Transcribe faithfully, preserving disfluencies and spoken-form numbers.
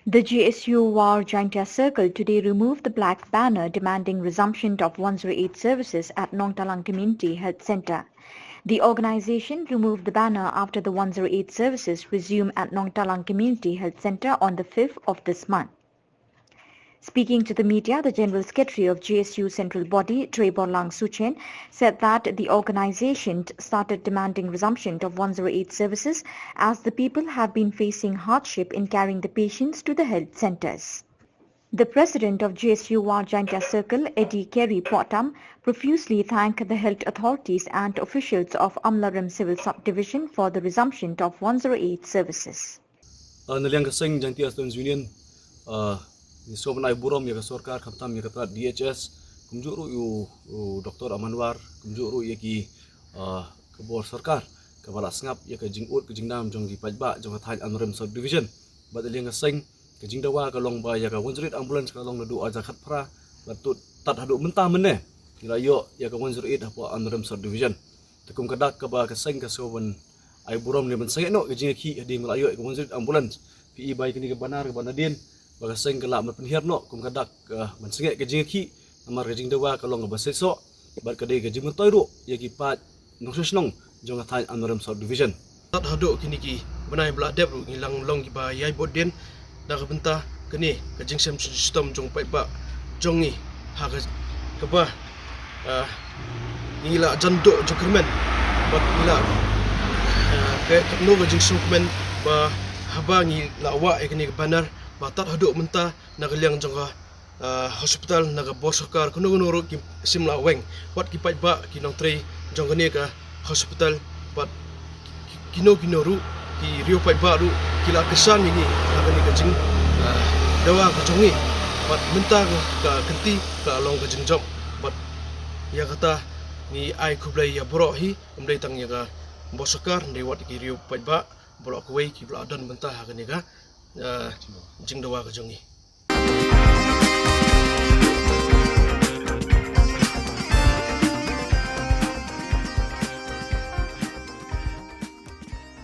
The G S U War Jaintia Circle today removed the black banner demanding resumption of one zero eight services at Nongtalang Community Health Centre. The organisation removed the banner after the one zero eight services resume at Nongtalang Community Health Centre on the fifth of this month. Speaking to the media, the General Secretary of G S U Central Body, Trayborlang Suchen, said that the organisation started demanding resumption of one zero eight services as the people have been facing hardship in carrying the patients to the health centres. The president of G S U War Jaintia Circle, Eddie Kerry Potam, profusely thanked the health authorities and officials of Amlarem Civil Subdivision for the resumption of one zero eight services. Uh, na liang ka seng Jaintia Students Union, uh, ngi sngewbha ban ai burom ïa ka sorkar, khamtam ïa ka tnad D H S, kumjuh ruh ïa u, u Doctor Aman War, kumjuh ruh ïa ki, uh, ka bor sorkar kaba la sngap ïa ka jingud ka jingnam jong ki paidbah jong ka thaiñ Amlarem Subdivision. Bad na liang ka seng, ka jingdawa ka long ba ïa ka one zero eight ambulance ka long naduh ar hajar khatphra, bad tad haduh mynta mynne ngi la ïoh ïa ka one zero eight hapoh Amlarem Subdivision. Te kum ka dak kaba ka seng ka sngewbha ban ai burom ne ban sangeh noh ka jingïakhih hadien ba la ïoh ïa ka one zero eight ambulance. Phi i ba ïa kane ka banner kaba nadien ba ka seng ka la ban pynhiar noh kum ka dak, uh, ban sangeh ka jingïakhih, namar ka jingdawa ka long kaba seisoh bad ka dei ka jingmyntoi ruh ïa ki paid nongshong shnong jong ka thaiñ Amlarem Subdivision. Tad haduh kine ki bnai ba la dep ruh ngi la long kiba ïai bud dien da ka bynta kane ka jingshem shitom jong paidbah jong ngi, ha ka, kaba, uh, ngi la jan duh jingkyrmen bad ngi la, uh, ka, kano ka jingsngewkmen ba haba ngi la wah ïa kane ka banner ba tad haduh mynta na ka liang jong ka, uh, hospital, na ka bor sorkar, kano kano ruh ki shim la weng. Wat ki paidbah, ki nongtrei jong kane ka hospital, bad ki, kino kino ruh ki riew paidbah ruh ki la kyrshan ïa ngi ha kane ka jing, uh, dawa ka jong ngi. Bad mynta ka, ka kynti ka long ka jingjop. Bad ïa kata ngi ai khublei ïa baroh hi, ym dei tang ïa ka bor sorkar, ym dei wat ki riew paidbah baroh kawei kiba la don bynta ha kane ka, uh, jingdawa ka jong ngi.